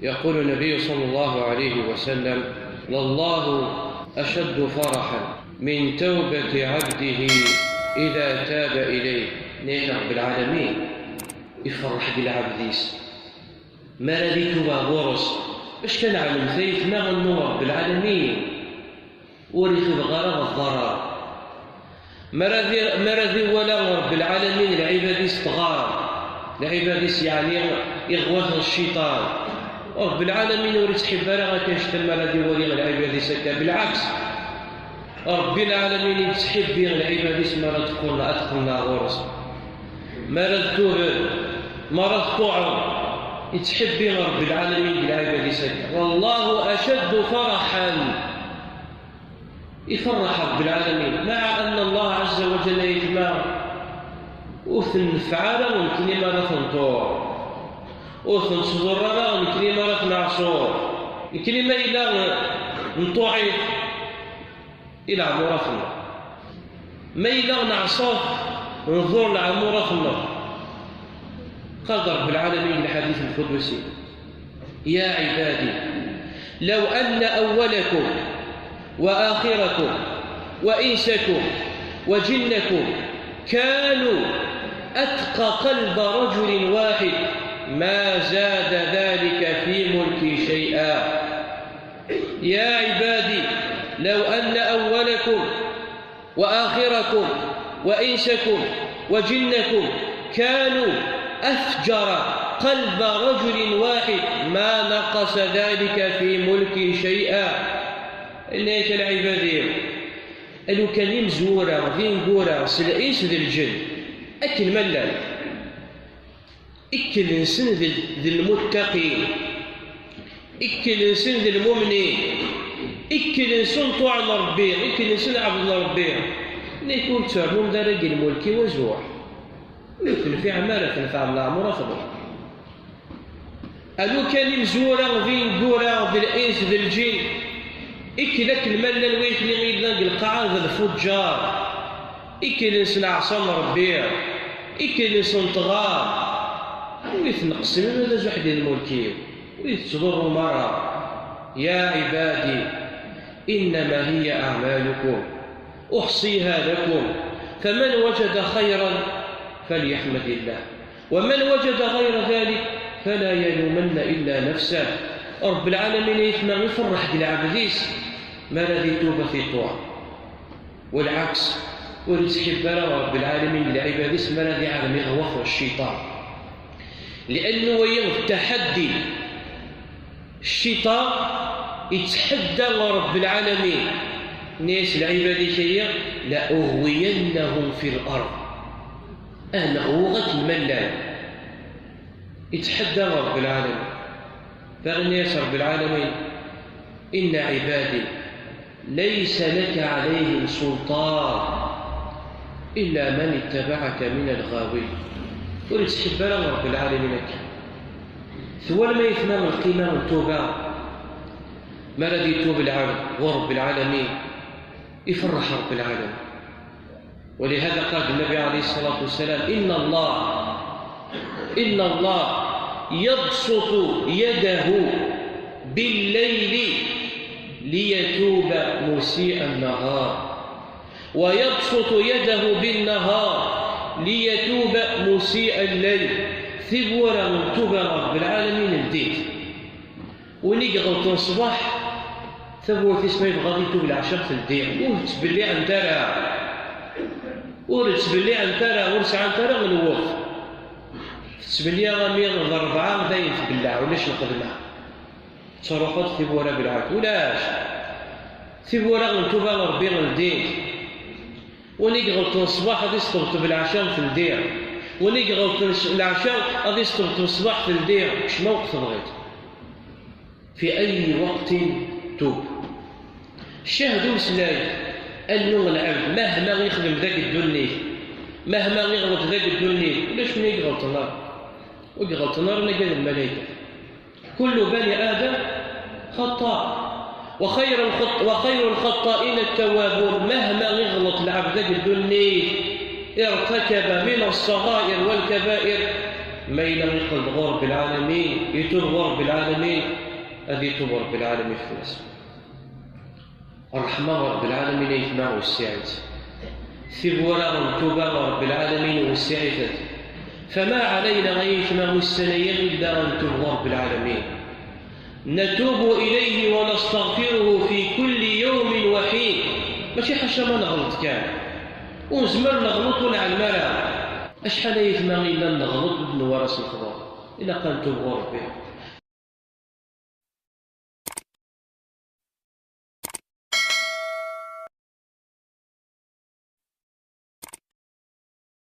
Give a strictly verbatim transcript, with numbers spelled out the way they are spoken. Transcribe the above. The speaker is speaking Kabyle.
يقول النبي صلى الله عليه وسلم: "لله أشد فرحا من توبة عبده إذا تاب إليه." Nniɣ Ṛebbi lɛalamin iferreḥ deg lɛebd-is mi ara d-ituba ɣur-s. Acu kan ɛelmet ay tma annu Ṛebbi lɛalamin ur ixdeɣ ara ɣef ḍarar. Mi ara d-, mi ara d-iwala Ṛebbi lɛalamin lɛibad-is tɣar, lɛibad-is yeɛni iɣwa-ten cciṭan, Ṛebbi lɛalamin ur ittḥibbi ara akka cta mi ara d-iwali lɛibad-is akka. Belɛaks, Ṛebbi lɛalamin ittḥibbi lɛibad-is mi ara d-qqlen, ad qqlen ɣur-s. Mi ara d-tuben, mi ara tṭuɛen, ittḥibbi Ṛebbi lɛalamin deg lɛibad-is akka. والله أشد فرحا. Iferreḥ Ṛebbi lɛalamin, مع أن الله عز وجل ay tma ur ten-nefɛa ara nekkni mi ara ten-nṭuɛ, ur ten-tḍurr ara nekkni mi ara ten-neɛṣu, nekkni ma yella nṭuɛ-it i leɛmurat-nneɣ, ma yella neɛṣa-t nḍurr leɛmurat-nneɣ. قال Ṛebbi lɛalamin deg lḥadit lqudusi: يا عبادي لو أن أولكم وآخركم وإنسكم وجنكم كانوا أتقى قلب رجل واحد ما زاد ذلك في ملكي شيئا. يا عبادي لو أن أولكم وآخركم وإنسكم وجنكم كانوا أفجر قلب رجل واحد ما نقص ذلك في ملكي شيئا. Inna-yak a lɛibad-iw, a lukan imezwura d ineggura s lins d lǧen akken ma llan, ikkel-nsen d, d lmuttaqin, ikkel-nsen d lmumnin, ikkel-nsen ṭuɛen Ṛebbi, ikkel-nsen ɛebden Ṛebbi, nekk ur tternum d ara deg lmulk-iw azuḥ. Ur tenfiɛem ara, tenfɛem leɛmer ad tebɣum. A lukan imezwura d ineggura d lins d lǧin, ikkel akken ma llan waytni i yellan deg lqaɛa d lfuǧǧar, ikkel-nsen ɛṣan Ṛebbi, ikkel-nsen tɣar, ur iten-neqqsen ara d azuḥ di lmulk-iw, ur iten-ttḍurrum ara. يا عبادي إنما هي أعمالكم أحصيها لكم فمن وجد خيرا فليحمد الله ومن وجد غير ذلك فلا يلومن إلا نفسه. Ṛebbi lɛalamin ay tma iferreḥ deg lɛebd-is mi ara d-itub ad t-iṭuɛ. Walɛaks, ur ittḥibbi ara Ṛebbi lɛalamin deg lɛibad-is mi ara d-iɛlem iɣwaf n cciṭan. Liannu wagi d taḥaddi. Cciṭan ittḥadda Ṛebbi lɛalamin, inna-yas lɛibad-ik-agi, لأغوينهم في الأرض. Ad nɣuɣ akken ma llan. Ittḥadda Ṛebbi lɛalamin. Daɣen inna-yas Ṛebbi lɛalamin: إن عبادي ليس لك عليهم سلطان إلا من اتبعك من الغاوين. Ur ittḥibbi ara Ṛebbi lɛalamin akka. Twalam ay tma lqima n tuba? Mi ara d-itub lɛebd ɣur Ṛebbi lɛalamin, iferreḥ Ṛebbi lɛalamin. ولهذا قال النبي عليه الصلاة والسلام: إن الله، إن الله يبسط يده بالليل ليتوب مسيء النهار، ويبسط يده بالنهار ليتوب مسيء الليل. Tiwwura n tuba n Ṛebbi lɛalamin ldint. Win i iɣelṭen ṣṣbeḥ, tawwurt-is ma yebɣa ad itub leɛca teldi, ur ttbelliɛent ara, ur ttbelliɛent ara, ur sɛant ara lweqt. Tettbelliɛ ami d ṛebɛa dayen tbelleɛ, ulac lxedma. Ttruḥuḍ tiwwura belɛent, ulac. Tiwwura n tuba n Ṛebbi ldint. Win i iɣelṭen ṣṣbeḥ ad isṭebṭeb leɛca teldi. Win i iɣelṭen leɛca ad isṭebṭeb ṣṣbeḥ teldi. Kcem akk tebɣiḍ. في أي وقت تب. Ccah d umeslay, annu lɛebd, mahma ixdem dagi ddunit, mahma iɣleṭ dagi ddunit, ulac win i iɣelṭen ara. Ur iɣelṭen ara nagad lmalaykat. كل بني آدم خطاء. وخير الخط-، وخير الخطائين التوابون. Mahma iɣleṭ lɛebd dagi ddunit, ارتكب من الصغائر والكبائر Ma yella yeqqel-d ɣur Rebbi lɛalamin, yetub ɣur Rebbi lɛalamin, ad yetub Rebbi lɛalamin fell-as. Ṛṛeḥma n Ṛebbi lɛalamin, ayetma wessiɛet. Tiwwura n tuba ɣer Rebbi lɛalamin wessiɛitent. Fama ɛalayna, ayetma, ussan-agi illa ad netub ɣur Rebbi lɛalamin. Natubu ilayhi wa nastaɣfiruhu fi kulli yawmin wa ḥin. Mačči ḥaca ma neɣleḍ kan. Ur nezmer neɣleḍ ur nɛellem ara. Acḥal ayetma yellan neɣleḍ ur d-newwi ara s lexbar. Ilaq ad netub ɣur Rebbi.